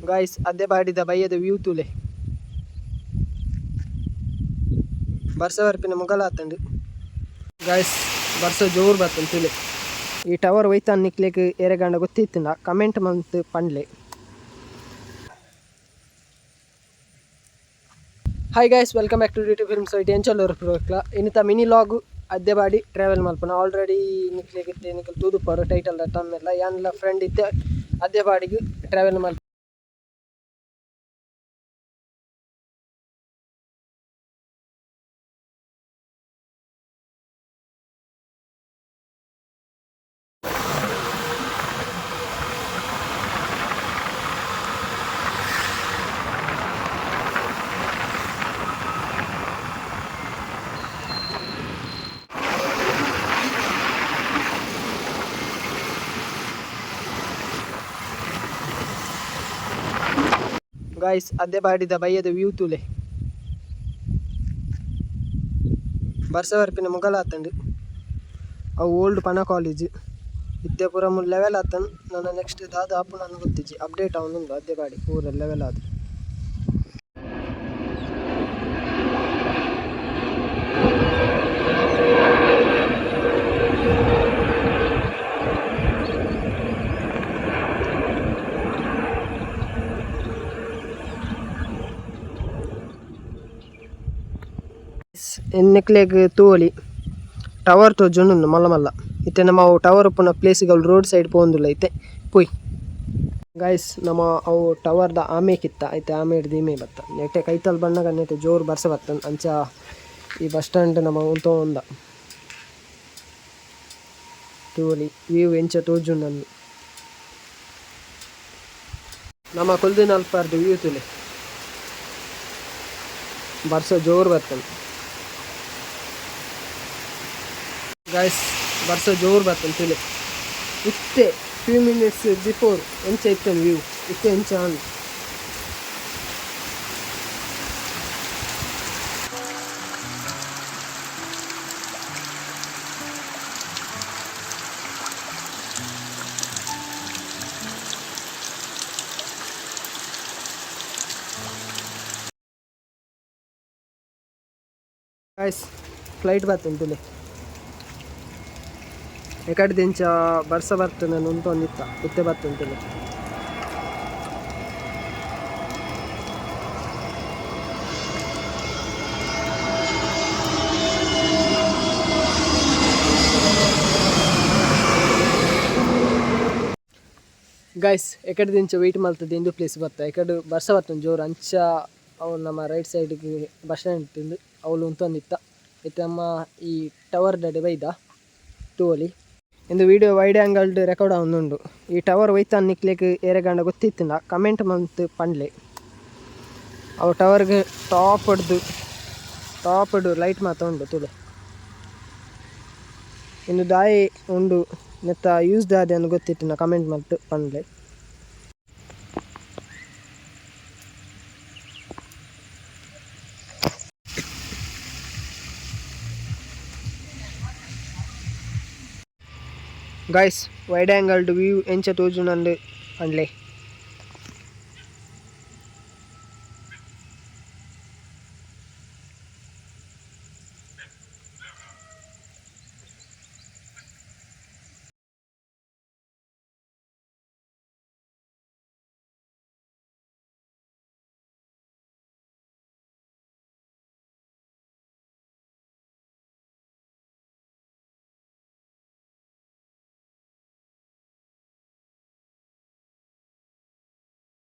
Guys, ಅದ್ದೆಪಾಡಿದ ಬಯ್ಯದ view ತೂಲೆ. ಬರ್ಸ ಬರ್ಪಿನ ಮುಗಲಾತಂಡು. ಗಾಯ್ಸ್, ಬರ್ಸ ಜೋರು ಬರ್ತಂಡು, ತೂಲೆ. ಈ ಟವರ್ ಒಯ್ತಾನ್ ನಿಕ್ಲೆಗ್ ಏರೆಗಾಂಡ ಗೊತ್ತಿತ್ತಿಂಡ ಕಮೆಂಟ್ ಮಂತ್ ಪಂಡ್ಲೆ. Hi guys, welcome back to D T film site. ಎಂಚಲ್ಲೂರು ಪ್ರೋಕ್ಲ ಇನ್ನಿತ ಮಿನಿ ಲಾಗ್ ಅದ್ದೆಬಾಡಿ ಟ್ರಾವೆಲ್ ಮಲ್ಪನ. ಆಲ್ರೆಡಿ ನಿಕ್ಲೆಗ್ ಇತ್ತೆ ನಿಕಲ್ ತೂದುಪ್ಪರು ಟೈಟಲ್ ತಮ್ಮೆಲ್ಲ. ಯಾನ್ಲ ಫ್ರೆಂಡ್ ಇತ್ತೆ ಅದ್ದೆಬಾಡಿಗ್ ಟ್ರಾವೆಲ್ ಮಲ್ಪ. ಗಾಯ್ಸ್, ಅದ್ದೆಪಾಡಿದ ಬಯ್ಯದ ವ್ಯೂ ತೂಲೆ. ಬರ್ಸ ಬರ್ಪಿನ ಮುಗಲಾತಂಡು. ಅವು ಓಲ್ಡ್ ಪನ ಕಾಲೇಜ್. ಇತ್ತೆ ಪೂರ ಮೂಲು ಲೆವೆಲ್ ಆತನ್. ನನ ನೆಕ್ಸ್ಟ್ ದಾದ ಆಪುಂಡು ಗೊತ್ತಿಜ್ಜಿ. ಅಪ್ಡೇಟ್ ಆವೊಂದುಂಡು ಅದ್ದೆಪಾಡಿ ಪೂರ ಲೆವೆಲ್ ಆದ್. ನಿಕ್ಲೆಗ್ ತೂವೊಲಿ, ಟವರ್ ತೋಜೊಂದುಂಡು ಮಲ್ಲ ಮಲ್ಲ. ಇತ್ತೆ ನಮ ಅವು ಟವರ್ ಉಪ್ಪುನ ಪ್ಲೇಸ್ ಗಳು ರೋಡ್ ಸೈಡ್ ಪೋವೊಂದುಲ್ಲ ಇತ್ತೆ. ಪೋಯ್ ಗಾಯ್ಸ್, ನಮ ಅವು ಟವರ್ ದ ಆಮೇಕಿತ್ತ. ಐತೆ ಆಮೇಡ್ದ್ ಈಮೆ ಬತ್ತ. ನೆಟೆ ಕೈತಲ್ ಬನ್ನಗ ನೆಟೆ ಜೋರು ಬರ್ಸ ಬತ್ತಂದ್. ಅಂಚ ಈ ಬಸ್ ಸ್ಟಾಂಡ್ ನಮ ಉಂತೊಂದ. ತೂವೊಲಿ ವ್ಯೂ ಎಂಚ ತೋಜುಂಡಂದ್. ನಮ ಕುಲ್ದಿನಲ್ಪರ್ದ್ ವ್ಯೂ ತೂಲೆ. ಬರ್ಸ ಜೋರು ಬತ್ತಂದ್. ಗಾಯ್ಸ್, ಬರ್ಸ ಜೋರು ಬತ್ತಂದ್, ತೂಲೆ. ಇತ್ತೆ ಫ್ಯೂ ಮಿನಿಟ್ಸ್ ಬಿಫೋರ್ ಎಂಚ ಇತ್ತಂದ್ ವ್ಯೂ, ಇತ್ತೆ ಎಂಚ ಆಂಡ್. ಗಾಯ್ಸ್, ಫ್ಲೈಟ್ ಬತ್ತಂದ್ ತೂಲೆ. ಎಕಡ್ದಿಂಚ ಬರ್ಸ ಬರ್ತುಂಡು ಉಂತೊಂದಿತ್ತ, ಇತ್ತೆ ಬತ್ತುಂಡು ತೂಲೆ. ಗಾಯ್ಸ್, ಎಕಡ್ದಿಂಚ ವೆಯ್ಟ್ ಮಲ್ತುದು ಇಂದು ಪ್ಲೇಸ್ ಬತ್ತ. ಎಕಡ್ ಬರ್ಸ ಬತ್ತುಂಡು ಜೋರು. ಅಂಚ ಅವು ನಮ್ಮ ರೈಟ್ ಸೈಡ್ ಗ್ ಬಸ್ ಸ್ಟ್ಯಾಂಡ್ ಇತ್ತುಂಡು, ಅವ್ಲು ಉಂತೊಂದಿತ್ತ. ಇತ್ತೆ ನಮ್ಮ ಈ ಟವರ್ ದಡೆ ಬೈದ, ತೂವೊಲಿ. ಇಂದು ವಿಡಿಯೋ ವೈಡ್ ಆಂಗಲ್ ಡ್ ರೆಕಾರ್ಡ್ ಆವೊಂದುಂಡು. ಈ ಟವರ್ ಒಯ್ತಾನ್ ನಿಕ್ಲೆಗ್ ಏರೆಗಾಂಡ ಗೊತ್ತಿತ್ತಿಂಡ ಕಮೆಂಟ್ ಮಂತ್ ಪಂಡ್ಲೆ. ಅವು ಟವರ್ ಗ್ ಟಾಪ್ ಡ್ದು ಟಾಪ್ ಡ್ ಲೈಟ್ ಮಾತ ಉಂಡು, ತೂಲೆ. ಇಂದು ದಾಯೆ ಉಂಡು, ನೆತ್ತ ಯೂಸ್ ದಾದ ಅಂದ್ ಗೊತ್ತಿತ್ತಿಂಡ ಕಮೆಂಟ್ ಮಲ್ತ್ ಪನ್ಲೆ. Guys, wide angle view ಎಂಚ ತೋಜುಂಡು ಪನ್ಲೆ.